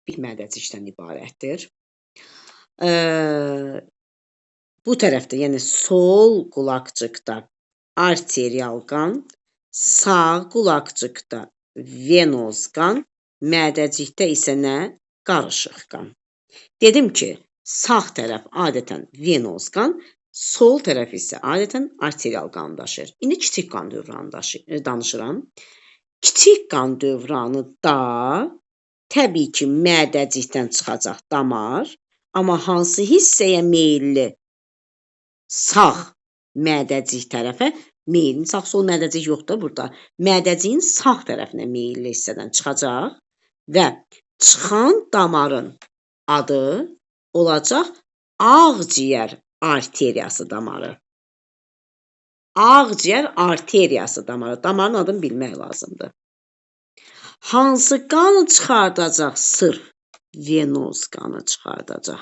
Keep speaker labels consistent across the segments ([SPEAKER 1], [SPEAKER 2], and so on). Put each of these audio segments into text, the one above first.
[SPEAKER 1] Bir mədəcikdən ibarətdir. Bu tərəfdə, yəni sol qulaqcıqda arterial qan, sağ qulaqcıqda venoz qan, mədəcikdə isə nə? Qarışıq qan. Dedim ki, sağ tərəf adətən venoz qan, sol tərəf isə adətən arterial qan daşıyır. İndi kiçik qan dövranı danışıram. Kiçik qan dövranı da təbii ki, mədəcikdən çıxacaq damar, amma hansı hissəyə meyilli? Sağ mədəcik tərəfə meyilli. Sağ-sol mədəcik yoxdur da burada. Mədəciyin sağ tərəfinə meyilli hissədən çıxacaq və çıxan damarın adı olacaq ağciyər arteriyası damarı. Ağciyər arteriyası damarı. Damarın adını bilmək lazımdır. Hansı qanı çıxardacaq? Sırf venoz qanı çıxardacaq.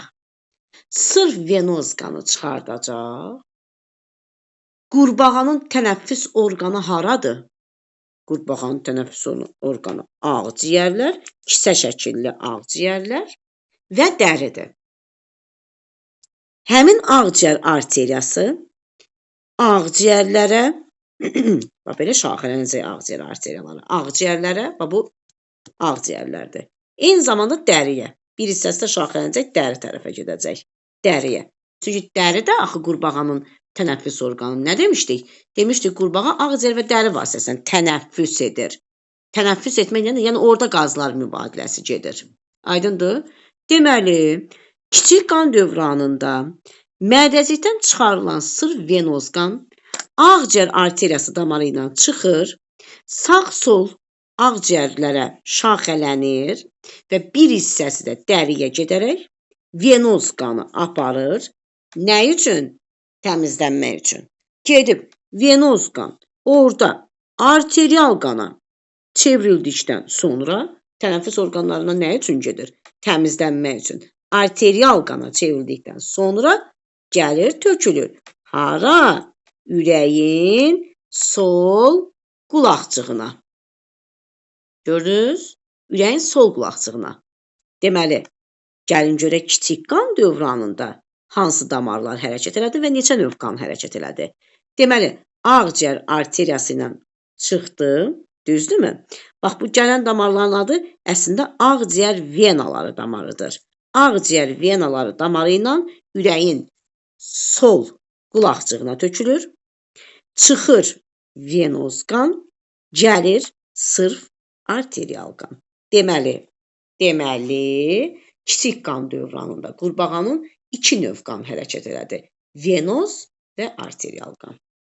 [SPEAKER 1] Sırf venoz qanı çıxardacaq. Qurbağanın tənəffüs orqanı haradır? Qurbağanın tənəffüs orqanı ağciyərlər, kisə şəkilli ağciyərlər və dəridir. Həmin ağciyər arteriyası ağciyərlərə, bax belə şaxələnəcək ağciyər arteriyaları, ağciyərlərə, bax bu ağciyərlərdir. Eyni zamanda dəriyə, bir hissəsi də şaxələnəcək, dəri tərəfə gedəcək, dəriyə. Çünki dəri də axı qurbağanın tənəffüs orqanı. Nə demişdik? Demişdik, qurbağa ağciyər və dəri vasitəsilə tənəffüs edir. Tənəffüs etmək nədir? Yəni orada qazlar mübadiləsi gedir. Aydındır? Deməli, kiçik qan dövranında mədəcikdən çıxarılan sırf venoz qan ağciyər arteriyası damarı ilə çıxır, sağ-sol ağciyərlərə şaxələnir və bir hissəsi də dəriyə gedərək venoz qanı aparır. Nə üçün? Təmizlənmək üçün. Gedib venoz qan orada arterial qana çevrildikdən sonra tənəffüs orqanlarına nə üçün gedir? Təmizlənmək üçün. Arterial qana çevrildikdən sonra gəlir, tökülür. Hara? Ürəyin sol qulaqcığına. Gördünüz? Ürəyin sol qulaqcığına. Deməli, gəlin görək kiçik qan dövranında hansı damarlar hərəkət elədi və neçə növ qan hərəkət elədi. Deməli, ağciyər arteriyası ilə çıxdı, düzdürmü? Bax, bu gələn damarların adı əslində ağciyər venaları damarıdır. Ağciyər venaları damarı ilə ürəyin sol qulaqcığına tökülür. Çıxır venoz qan, gəlir sırf arterial qan. Deməli, kiçik qan dövranında qurbağanın iki növ qan hərəkət elədi. Venoz və arterial qan.